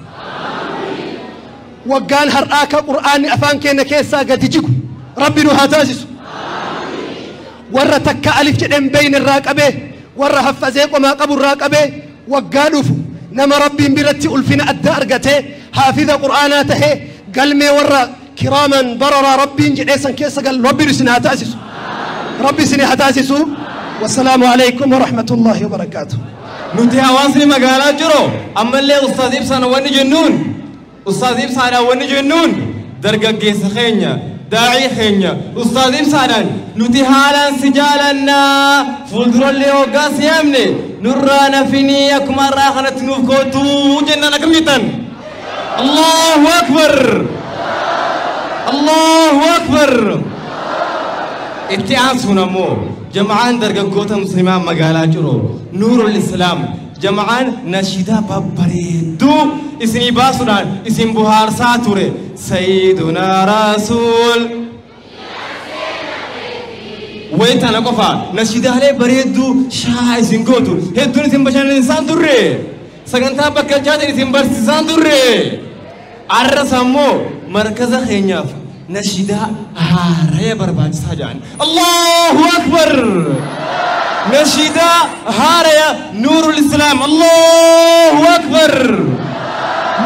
Waggaan har'aa ka Qur'aanni afaan keenya keessaa gadi jigu Rabbi nu haa taasisu. Warra takka alif jedheen beeyne irraa qabee, warra haffazee qomaa qabu irraa qabee, waggaa dhufu nama Rabbiin biratti ulfina addaa argatee haafiza Qur'aanaa tahee galmee warra kiraaman bararaa Rabbiin jedhee san keessa gal Rabbiin isin haa taasisu. Rabbi isin haa taasisu. Wassalaamu alaikum warahmatullaahi wabarakaatuh. Nuti hawaasni magaalaa jiru ammallee Ustaaz Ibsaan wanni jennuun, Ustaaz Ibsaadhaan wanni jennuun, dargaggeessa keenya, daa'ii keenya Ustaaz Ibsaadhaan nuti haalaan si jaalannaa, fuuldurallee hoggaa si yaamne nurraa nafinii akkuma har'aa kanatti nuuf kootuu jennaan. Akkam jettan? Allahu Akbar, Allahu Akbar. Itti aansuun ammoo jama'aan dargaggoota musliimaa magaalaa jiru Nuurul Islaam jama'aan nashiidaa babbareedduu isinii baasuudhaan isin bohaarsaa ture, Sayyidunaa Rasuul wayitana qofa nashiidaalee bareedduu shaa isin gootu hedduun isin bashannansiisaan turre, sagantaa bakkalchaatiin isin barsiisaan turre. Arras ammoo markaza keenyaaf nashiidaa haaraya barbaachisaa jedhan. Allahu Akbar! Nashiidaa haaraya Nuurul Islaam. Allahu Akbar!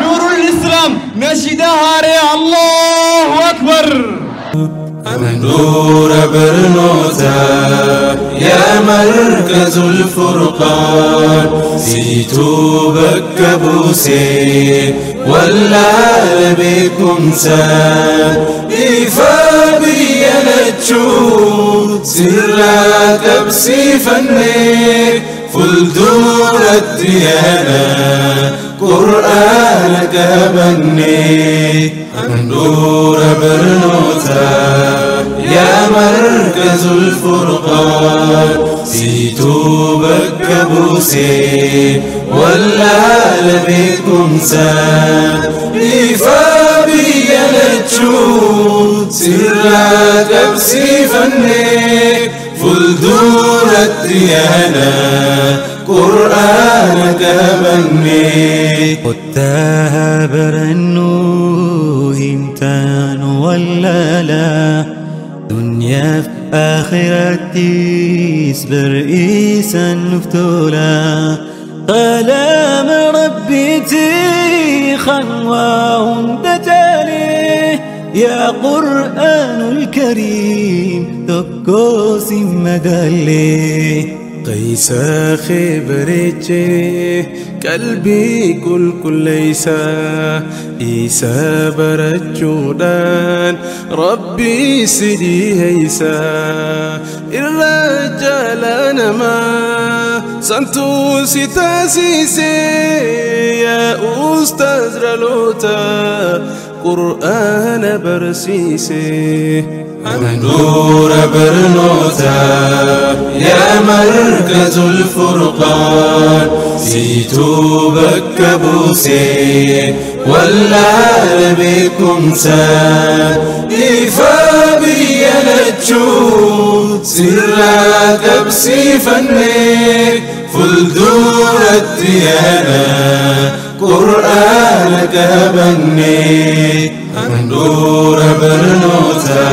Nuurul Islaam nashiidaa haaraya. Allahu Akbar! نور برنوتا يا مركز الفرقان، سيتوبك بوسي ولا بكم سان إفابي نتشو سرا تبسي فني فلدور الديانة قرآنك بني نور برنوتا. يا مركز الفرقان سيتو بكبوسي ولا لبيكم سان إفابي نتشو سرا تبسي فني فلدور الديانة قرآنك بني قتاها برنو همتان ولا لا دنيا في آخرتي اسبر إيسا نفتولا قلام ربيتي خنواه دجالي يا قرآن الكريم تكوس مدلي قيس خبرتي قلبي كل كل ليس إيسا برجودان ربي سيدي هيسا الرجال أنا ما سنتو ستاسيسي يا أستاذ رلوتا قرآن برسيسي نور برنوتا يا مركز الفرقان سيتو بكبوسي ولا لبيكم سان إفابي نتشو سرا تبسي فني فلدور الديانة قرآنك بني نور برنوتا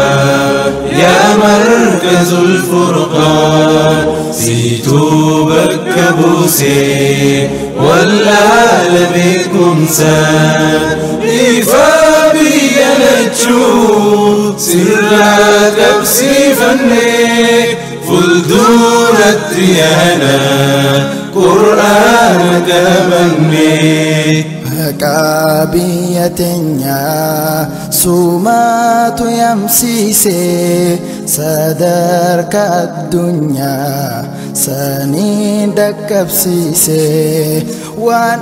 يا مركز الفرقان سيتو بكبوسي ولا لبيكم سان إفابي نتشو سرا تبسي فني فلدور الديانة قرآنك بني كابيتنا سومات يمسيسي صدرك الدنيا سنين دكبسيسي وان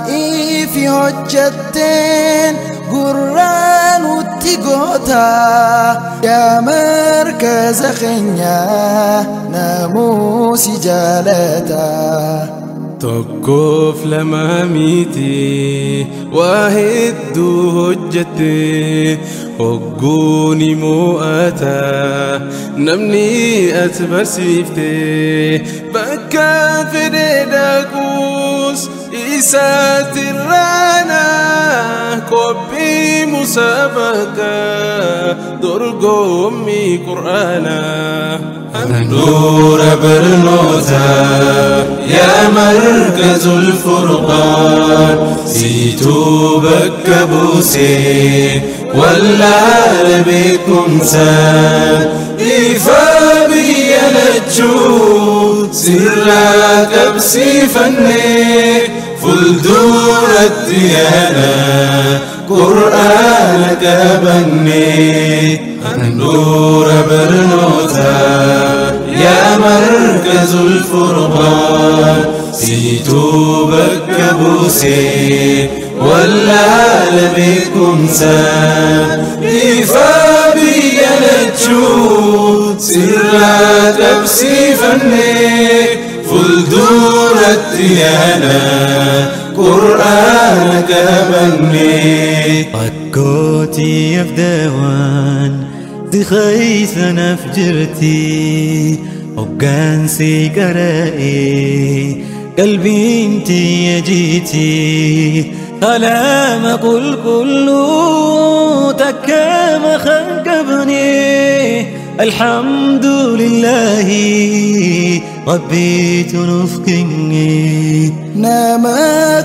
في حجتين قران وتقوتا يا مركز خنيا ناموس جالتا Tokkoof lama miti waa hedduu hojjette hogguuni mo'ata namni ati barsiifte bakka fedhe dhaquus isaatti raana qophii musaabaqa dorgommii qur'aanaa. نور برنوتا يا مركز الفرقان سيتو بكبوسي ولا لبيكم سان إفابي نتشو سرا تبسي فني فلدور الديانة قرآنك بني نور برنوتا يا مركز الفرقان سيتو بكبوسي ولا لبيكم سان إفابي نتشو سرا تبسي فني فلدور الديانة قرآنك بني قكوتي في دوان خيثنا فجرتي وقانسي قرائي قلبي انتي يا جيتي كلام قل كله تكام خنقبني الحمد لله ربي تنفقني نام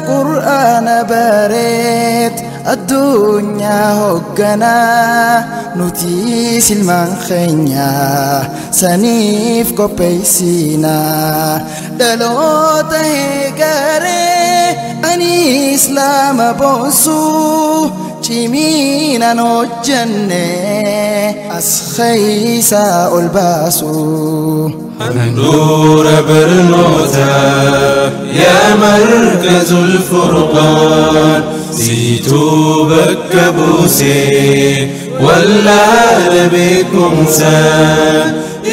قرآن باريت الدنيا هقنا نتي سلمان خنيا سنيف كوبيسينا دلوته غاري أني إسلام بوسو جمينا نجنة أسخيسا الباسو نور برنوتا يا مركز الفرقان سيتو بكبوسي Wallaala beekumsaan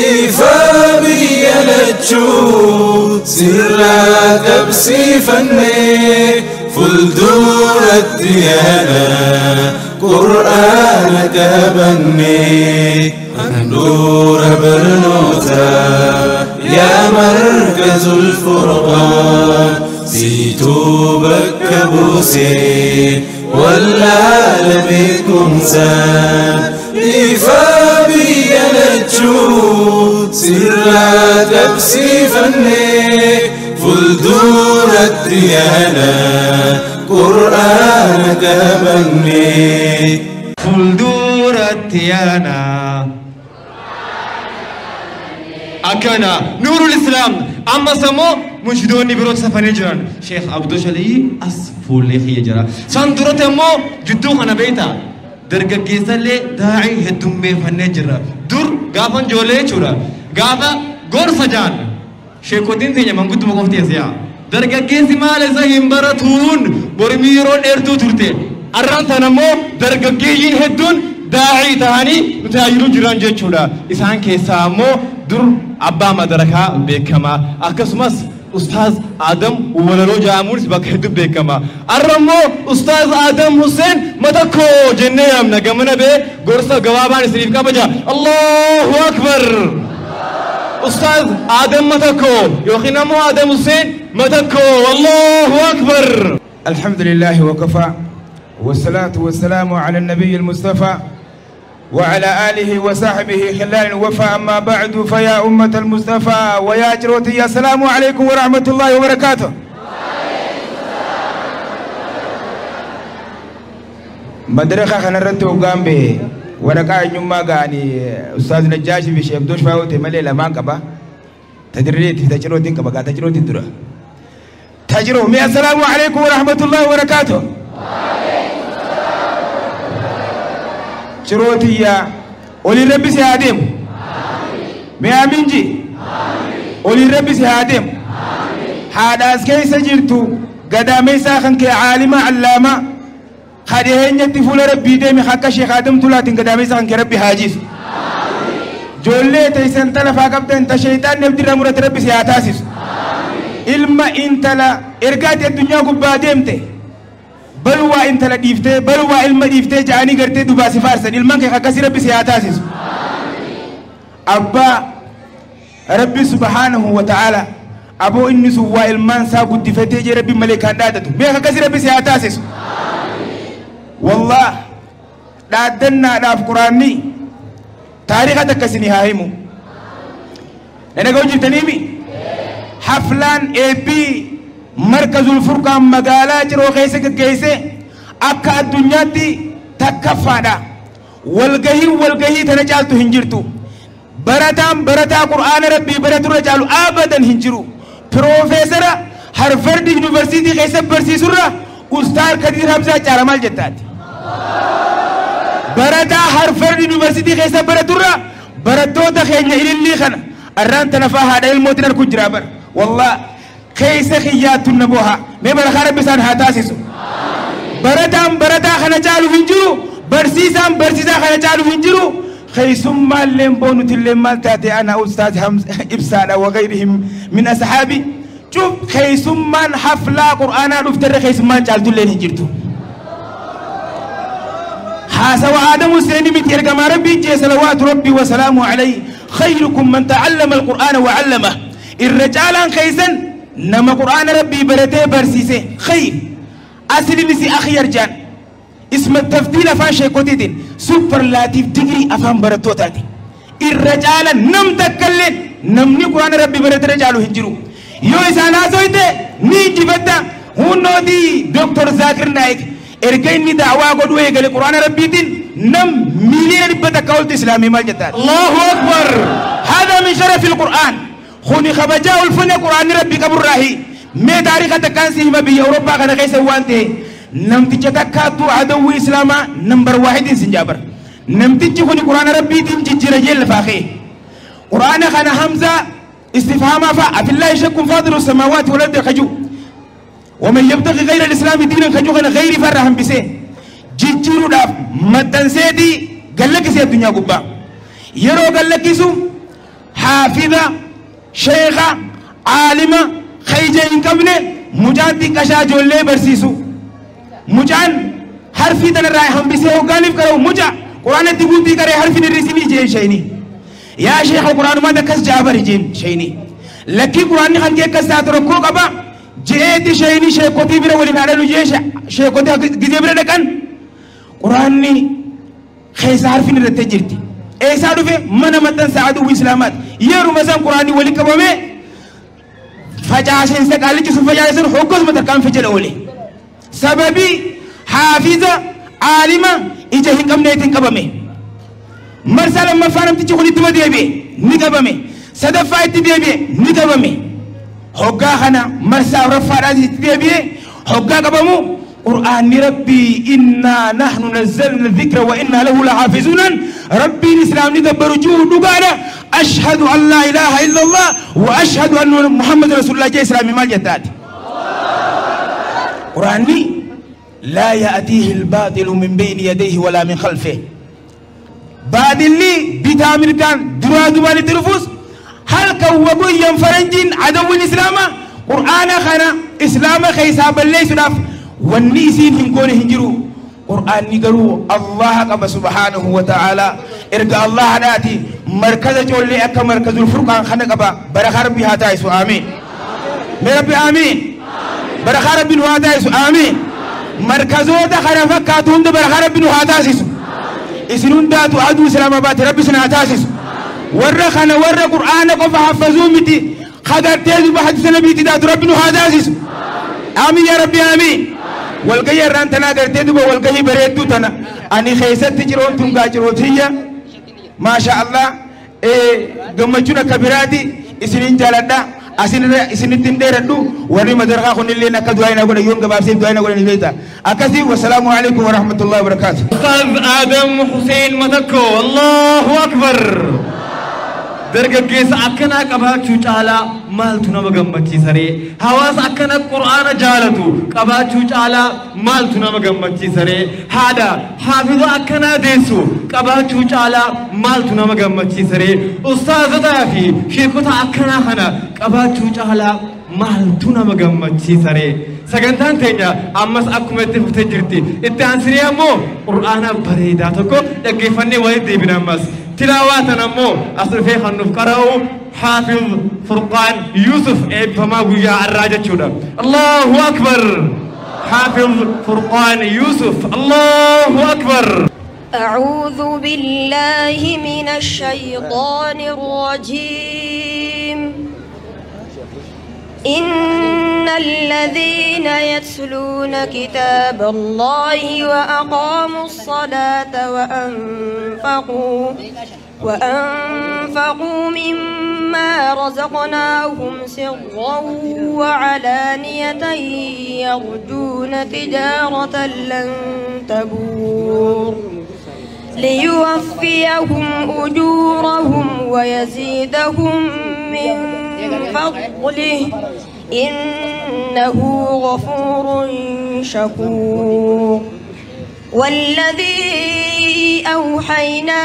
ifaa biyya lachuu sirraa qabsiifannee fuulduratti yaana qur'aana qabannee handhuura barnootaa yaa markazul furqaan siituu bakka buusee wallaala beekumsaan ifaa biyya lachuu sirraa qabsiifannee fuulduratti yaana qur'aana qabannee. Fuulduratti yaana. Akkana Nuurul Islaam ammas ammoo munshidoonni biroota safanii jiran Sheekh Abduu Shalii as fuullee kiyya jira. San duratti ammoo jidduu kana beektaa dargaggeessallee daa'ii heddummeeffannee jirra. Dur gaafa ijoollee jechuudha. Gaafa gorsa jaan sheekotiin teenya mangudduma qofti eessiyaa. Dargaggeessi maal isa hin baratuun mormii yeroo dheertuu turte. Arraan tan ammoo dargaggeeyyiin hedduun daa'ii ta'anii nu tajaajiluu jiran jechuudha. Isaan keessaa ammoo dur abbaa madarakaa beekamaa akkasumas Ustaaz Adam walaloo jedhamuunis bakka hedduu beekama. Arra immoo Ustaaz Adam Hussein matakkoo jennee yaamna gamana bee gorsa gabaabaan isiniif kabaja. Allahu Akbar! Ustaaz Adam matakkoo yookiin ammoo Adam Hussein matakkoo. Allahu Akbar! الحمد لله وكفى والصلاة والسلام على النبي المصطفى وعلى آله وصحبه خلال الوفاء. أما بعد فيا أمة المصطفى ويا جروتي السلام عليكم ورحمة الله وبركاته. مدرسة خنرت وقام به ورقة نيوما غاني أستاذ نجاشي في شيخ دوش فاوتي ملي لما كبا تدريتي تجروتي كبا تجروتي درا تجرو. السلام عليكم ورحمة الله وبركاته. Cirootiya olii rabbi si haa deemu. Mee amiin ji olii rabbi si haa deemu. Haadhaas keessa jirtu gadaameessaa kan kee caalima allaamaa kadheenyatti fuula rabbii deeme akka Sheekh Adam Tulaatiin gadaameessaa kan kee rabbi haa jiisu. Ijoollee teessan talafaa qabdan ta sheeyxaan abdirraa murate rabbi si haa taasisu. Ilma intala ergaati addunyaa gubbaa deemte balwaa intala dhiiftee balwaa ilma dhiiftee ja'anii gartee dubaasi faarsan ilmaan kee akkasii rabbi si haa taasisu. Abbaa rabbi subhaanahu wa ta'ala aboo inni sun waa ilmaan isaa guddifatee jee rabbi malee kan dhaadatu mee akkasii rabbi si haa taasisu. Wallah dhaaddannaadhaaf quraanni taariika takka isinii haa himu. Nana ga'u jirtaniimi haflaan eebbii markazul furqaan magaalaa Ciroo keessa gaggeesse akka addunyaatti takkaffaadha. Walgahii tana caaltu hin jirtu. Barataan barataa qur'aana rabbii baraturra caalu abadan hin jiru. Piroofeesara Harvard Yuunivarsiitii keessa barsiisurra Ustaaz Kadir Hamzaa caala maal jettaati? Barataa Harvard Yuunivarsiitii keessa baraturra barattoota keenya ilillii kana arraan tanafaa haadha ilmootiin harku jira bara. Wallah keessa kiyyaattu na boha mee barakaa rabbi isaan haa taasisu. Barataan barataa kana caalu hin jiru. Barsiisaan barsiisaa kana caalu hin jiru. Keessummaallee boonutillee maal taate ana Ustaaz Ibsaadha wa gayrihim min ashaabi. Cuf keessummaan haflaa qur'aanaa dhufterra keessummaan caaltulleen hin jirtu. Haasawa Aadamu Huseeni miti ergamaa rabbii jee salawaatu rabbii wa salaamu alayhi khayrukum man ta'allama alqur'aana wa 'allama. Irra caalaan keessan nama qur'aana rabbii baratee barsiise khayr asliin si akhyar jaan isma tafdiil afaan sheekotiitiin superlative degree afaan barattootaati. Irra caala nam takkallee namni qur'aana rabbii baratee caalu hin jiru. Yoo isaan haasoyte ni injifatta. Hunnooti Dr. Zakir Naik erga inni da'waa godhuu eegale qur'aana rabbiitiin nam miiliyoona 100 olti islaamii maal jettaan. Allahu Akbar. هذا من شرف القرآن. خوني خبجاء الفن قرآن ربي قبر راهي مي تاريخ تكان سيما بي أوروبا كان كيس وانته نمتج تكاتو عدو إسلاما نمبر 1 سنجابر نمتج خوني قرآن ربي تنجي رجل فاخي قرآن خان حمزة استفهام فا في الله شك فاضل السماوات والأرض خجو ومن يبتغي غير الإسلام دينا خجو خان غير فرهم بسه جيجيرو داف متنسيدي Gallakkisee addunyaa gubbaa. Yeroo gallakkisu haafiza, sheekha, aalima, khayja hin qabne mucaan xiqqashaa ijoollee barsiisu. Mucaan harfii tanarraa hambisee hoggaaniif qara'u mucaa quraanatti guutii qaree harfiin hir'isinii jeen shayni. Yaa sheekha quraanumaan akkas jaabari jeen shayni. Lakkii quraanni kan kee akkas taatu rakkoo qaba je'eeti shayni sheekotii bira waliin haadhanu jee sheekotii gizee bira dhaqan quraanni keessa harfiin irratti jirti. Eessaa dhufe mana maxxansa aduwwi islaamaati. Yeruma san quraanni waliin qabamee facaaseensa qaallichi sun facaasan hoggasuma tarkaanfii jala oole. Sababii haafiza aalima ija hin qabneetiin qabame. Marsaa lammaffaa namtichi kun ittuma deebi'e ni qabame. Sadaffaa itti deebi'e ni qabame. Hoggaa kana marsaa afuraffaadhaas itti deebi'e hoggaa qabamu qur'aanni rabbii innaa nahnu nazzalna dhikra wa innaa lahu lahaafizuunan rabbiin islaamni gabbaru jiru dhugaadha. Ashhadu an laa ilaaha illallah wa ashhadu anna muhammad rasulullah jee islaamii maal jettaati. Qur'aanni laa ya'tiihi albaaxilu min bayni yadayhi walaa min khalfihi. Baaxilli bitaa mirgaan duraa duubaan itti dhufus halkan waguyyan faranjiin adawwiin islaama qur'aana kana islaama keessaa balleessuudhaaf wanni isiin hin goone hin jiru. Qur'aanni garuu Allaha qaba subhaanahu wa ta'ala. Erga Allaha dhaati markaza ijoollee akka markazul furqaan kana qaba. Barakaa rabbi haa taasisu aamiin. Mee rabbi aamiin. Barakaa rabbi nu haa taasisu aamiin. Markazoota kana fakkaatu hunda barakaa rabbi nu haa taasisu. Isin hundaatu aduu islaama baate rabbi isin haa taasisu. Warra kana warra qur'aana qofa haffazuu miti kagartee duba hadiisa nabiitti daatu rabbi nu haa taasisu. Aamiin yaa rabbi aamiin. Walgahii irraan tanaa gartee duba walgahii bareedduu tana ani keessatti ciroon tun gaa cirootiyya maasha Allah gammachuun akka biraati isinin jaaladha asinirra isinitti hin dheeradhu warri madarkaa kunillee akka du'aa ina godhan yoon gabaabseef du'aa ina godhan ni beekta akkasii wassalaamu alaikum warahmatullahi wabarakaatu. Ustaaz Adam Hussein Matakko Allahu Akbar. Dargaggeessa akkanaa qabaachuu caalaa maaltu nama gammachiisaree? Hawaasa akkana qur'aana jaalatu qabaachuu caalaa maaltu nama gammachiisaree? Haadha haafiza akkanaa deessu qabaachuu caalaa maaltu nama gammachiisaree? Ustaazotaa fi sheekota akkanaa kana qabaachuu caalaa maaltu nama gammachiisaree? Sagantaan teenya ammas akkuma itti fuftee jirti. Itti aansinee ammoo qur'aana bareedaa tokko dhaggeeffannee walitti deebina ammas. تلاواتنا نمو أصل في خنف قرأوا حافظ فرقان يوسف فما قويا الراجة شودا الله أكبر حافظ فرقان يوسف الله أكبر. أعوذ بالله من الشيطان الرجيم. إن الذين يتلون كتاب الله وأقاموا الصلاة وأنفقوا مما رزقناهم سرا وعلانية يرجون تجارة لن تبور ليوفيهم أجورهم ويزيدهم من فضله إنه غفور شكور. والذي أوحينا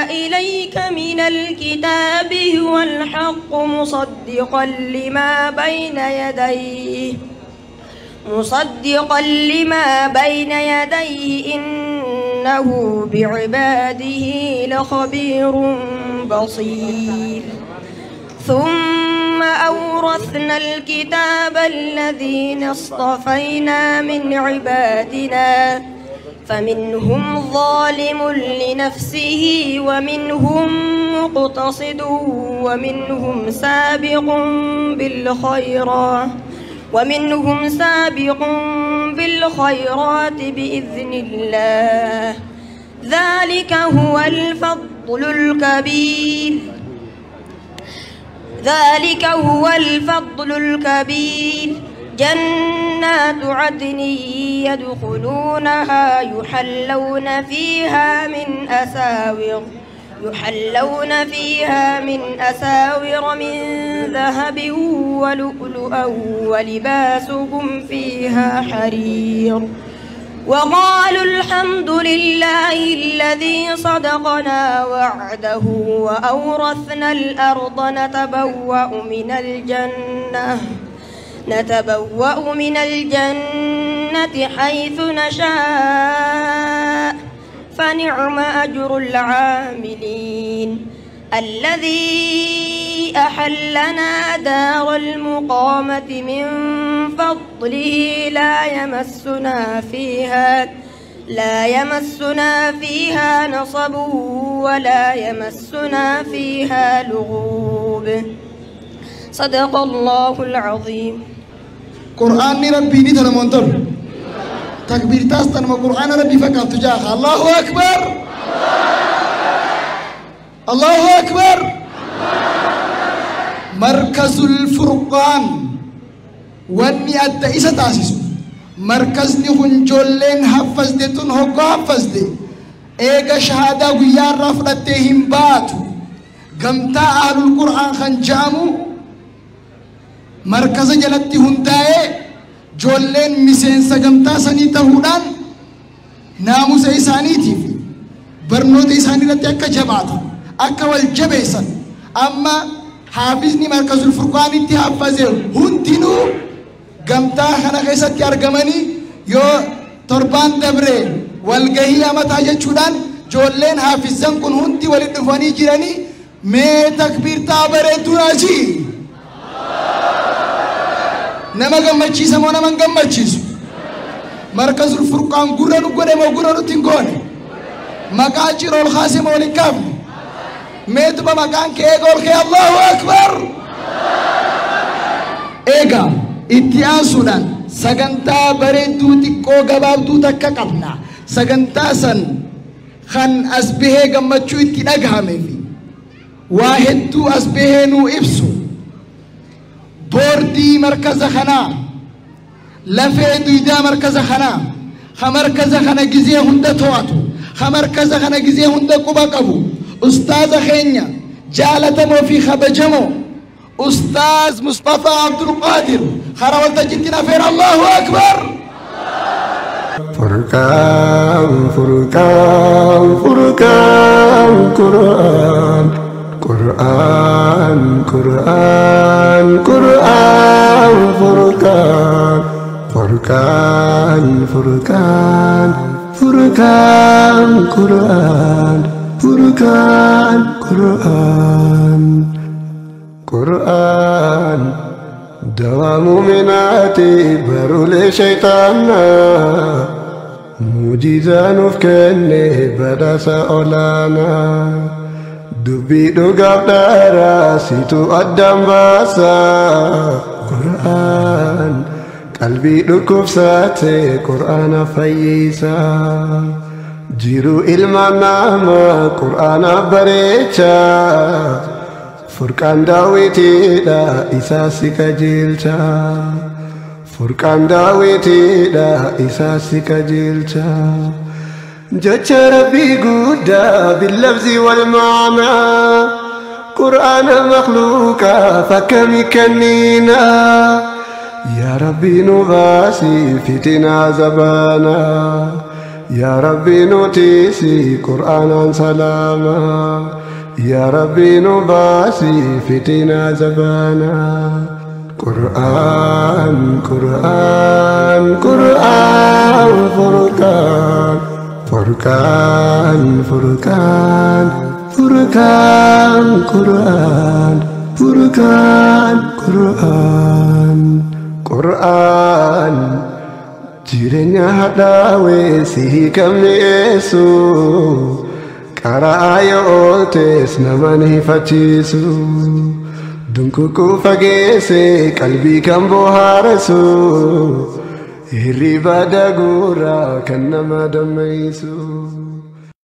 إليك من الكتاب هو الحق مصدقا لما بين يديه إنه بعباده لخبير بصير. ثم أورثنا الكتاب الذين اصطفينا من عبادنا فمنهم ظالم لنفسه ومنهم مقتصد ومنهم سابق بالخيرات بإذن الله ذلك هو الفضل الكبير. جنات عدن يدخلونها يحلون فيها من أساور من ذهب ولؤلؤا ولباسهم فيها حرير. وقالوا الحمد لله الذي صدقنا وعده وأورثنا الأرض نتبوأ من الجنة حيث نشاء فنعم أجر العاملين. الذي أحلنا دار المقامة من فضله لا يمسنا فيها نصب ولا يمسنا فيها لغوب. صدق الله العظيم. قرآن ربي نتنا منتر تكبير تاستن وقرآن ربي فكان تجاه. الله أكبر الله أكبر. مركز الفرقان واني أدى إسا تاسيس مركز نخن جولين حفظ دي تنهق حفظ دي ايغا شهادة ويار رفضتهم باتو قمتا أهل القرآن خنجامو مركز جلتي هنداي جولين مسين سقمتا سني تهودان ناموس إسانيتي في برنوت إساني رتي أكا جباتا أكا والجبيسا. أما حافظني مركز الفرقان انتي حفظه هندينو قمتا خنا خيستي أرقماني يو تربان دبري والقهي أمتا جتشودان جولين حافظان كن هندي والدفاني جيراني مي تكبير تابري تناجي نما قمتشيسا مو نما قمتشيسو. مركز الفرقان قرانو قرانو مو قرانو تنقوني مقاجر الخاسم والكافل ميتبا مكان كيغول كي الله أكبر. إيغا اتيان سودان سغنتا بريدو تكو غبابدو تكا قبنا سغنتا سن خان أسبه غمچو اتي دغامي في واحد تو أسبه نو إبسو بوردي مركز خنا لفه دويدا مركز خنا خمركز خنا غزيه هند تواتو خمركز خنا غزيه هند قبا قبو أستاذ خينيا جالتمو في خبجمو أستاذ مصطفى عبد القادر خرولت جنتنا فين. الله أكبر. فرقان فرقان فرقان قرآن قرآن قرآن قرآن فرقان فرقان فرقان فرقان قرآن فرقان قرآن قرآن دوا مؤمناتي برول شيطانا معجزة نفكني بدس أولانا دبي دقاب دارا سيتو أدم باسا قرآن قلبي دكوف ساتي قرآن فيسا جيرو ilma nama قرآن بريتشا فرقان داويتي دا إساسي كجيلتا فرقان داويتي دا إساسي كجيلتا جتش ربي قودا باللفظ والمعنى قرآن مخلوقا فكم كنينا يا ربي نباسي فتنا زبانا يا ربي نتيسي قرآنا سلاما يا ربي نباسي فتنا زبانا قرآن قرآن قرآن فرقان فرقان فرقان فرقان قرآن فرقان قرآن قرآن jireenya hadhaawee si hiikamneessu karaa yoo ooltes nama ni hifachiisu dunququu fageesse qalbii kan bohaaressu hirriba daguuraa kan nama dammeessu.